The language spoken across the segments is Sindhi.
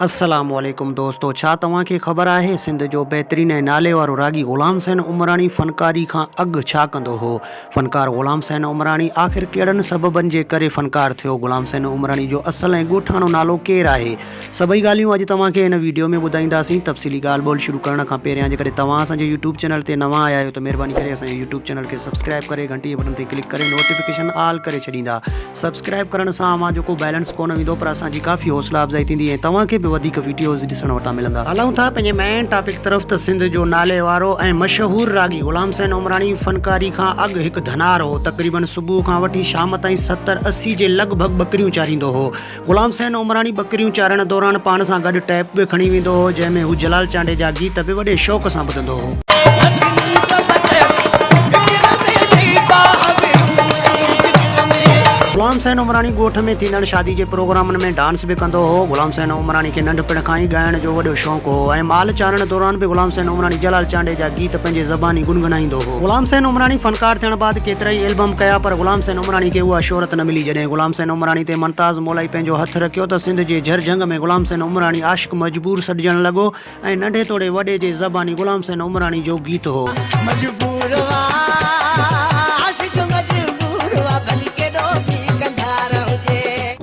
السلام عليڪم دوستو ڇا توهان کي خبر آهي سنڌ جو بهترين ۽ نالي وارو راڳي غلام حسين عمراڻي فنڪاري کان اڳ ڇا ڪندو هو فنڪار غلام حسين عمراڻي آخر ڪهڙن سببن جي ڪري فنڪار ٿيو غلام حسين عمراڻي جو اصل ۽ ڳوٺاڻو نالو ڪير آهي سڀئي ڳالهيون اڄ توهان کي هن ويڊيو ۾ ٻڌائينداسين تفصيلي ڳالهه ٻولهه شروع ڪرڻ کان پهريان جيڪڏهن توهان اسان جي يوٽيوب چينل تي نوان آيا آهيو ته مهرباني ڪري اسان جي يوٽيوب چينل کي سبسڪرائب ڪري گهنٽي جي بٽڻ تي ڪلڪ ڪري نوٽيفڪيشن آل ڪري ڇڏيندا سبسڪرائب ڪرڻ سان اوهان جو ڪو بيلنس ڪونه ويندو پر اسان جي ڪافي حوصلا افزائي ٿيندي ۽ توهان کي به وڌيڪ وڊيوز ڏسڻ وٽان ملندا. هلون ٿا پنهنجي مين ٽاپڪ طرف ته سنڌ جو نالي وارو ۽ مشهور راڳي غلام حسين عمراڻي فنڪاري کان اڳ هڪ ڌنار هو تقريبن صبح کان وٺي شام تائين 70 80 جي لڳ ڀڳ ٻڪريون چاريندو هو غلام حسين عمراڻي ٻڪريون چارڻ دوران پاڻ سان گڏ ٽيپ به کڻي ويندو هو جنهن ۾ هو جلال چانڊيي جا گيت به وڏي شوق سان ٻڌندو هو. غلام حسين عمراڻي ڳوٺ ۾ ٿيندڙ شادي جي پروگرامن ۾ ڊانس به ڪندو هو. غلام حسين عمراڻي کي ننڍپڻ کان ئي ڳائڻ جو وڏو شوق هو ۽ مال چارڻ دوران به غلام حسين عمراڻي جلال چانڊيي جا گيت پنهنجي زباني گنگنائيندو هو. غلام حسين عمراڻي فنڪار ٿيڻ بعد ڪيترائي البم ڪيا پر غلام حسين عمراڻي کي اها شهرت نه ملي. جڏهن غلام حسين عمراڻي تي ممتاز مولائي پنهنجو هٿ رکيو ته سنڌ جي جھر جھنگ ۾ غلام حسين عمراڻي عاشق مجبور سڏجڻ لڳو ۽ ننڍي توڙي وڏي جي زباني غلام حسين عمراڻي جو گيت هو. مجبور آ عاشق مجبور آ ڀلي ڪيڏو به ڪنڌار هجي.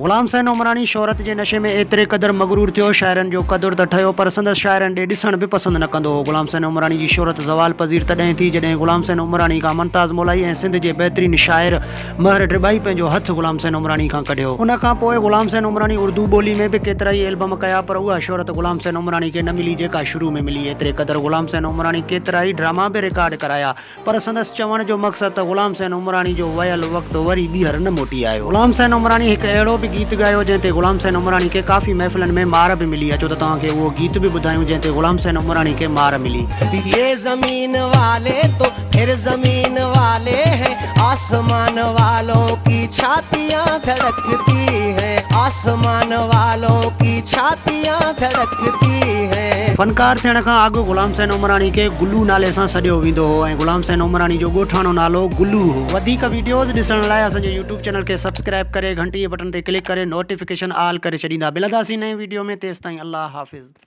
غلام حسين عمراڻي شهرت جي نشي ۾ ايتري قدر مغرور ٿيو، شاعرن جو قدر ته ٺهيو پر سندس شاعرن ڏي ڏسڻ به پسند نه ڪندو هو. غلام حسين عمراڻي جي شهرت زوال پذير تڏهن ٿي جڏهن غلام حسين عمراڻي کان ممتاز مولائي ۽ سنڌ جي بهترين شاعر مهر ڊٻائي پنهنجو هٿ غلام حسين عمراڻي کان ڪڍيو. ان کان پوء غلام حسين عمراڻي اردو ٻولي ۾ به ڪيترائي البم ڪيا پر اها شهرت غلام حسين عمراڻي کي نه ملي جيڪا شروع ۾ ملي. ايتري قدر غلام حسين عمراڻي ڪيترائي ڊراما به رڪارڊ ڪرايا پر سندس چوڻ جو مقصد ته غلام حسين عمراڻي جو ويل وقت وري ٻيهر نه موٽي آيو. غلام حسين عمراڻي هڪ اهڙو به گيت ڳايو جنهن تي غلام حسين عمراڻي کي ڪافي محفلن ۾ مار به ملي. اچو ته توهان کي اهو گيت به ٻڌايون جنهن تي غلام حسين عمراڻي کي مار ملي. يي زمين والي تو ڦر زمين والي هين آسمان والون ڪي ڇاتيان ڌڙڪتي هين آسمان والون ڪي ڇاتيان ڌڙڪتي هين. فنڪار ٿيڻ کان اڳ غلام حسين عمراڻي کي گلو نالي سان سڏيو ويندو هو ۽ غلام حسين عمراڻي جو ڳوٺاڻو نالو گلو هو. وڌيڪ ويڊيوز ڏسڻ لاء اسان جي يوٽيوب چينل کي سبسڪرائب ڪري گهنٽي جي بٽڻ تي ڪلڪ ڪري نوٽيفڪيشن آل ڪري ڇڏيندا. ملنداسين نئين ويڊيو ۾ تيستائين الله حافظ.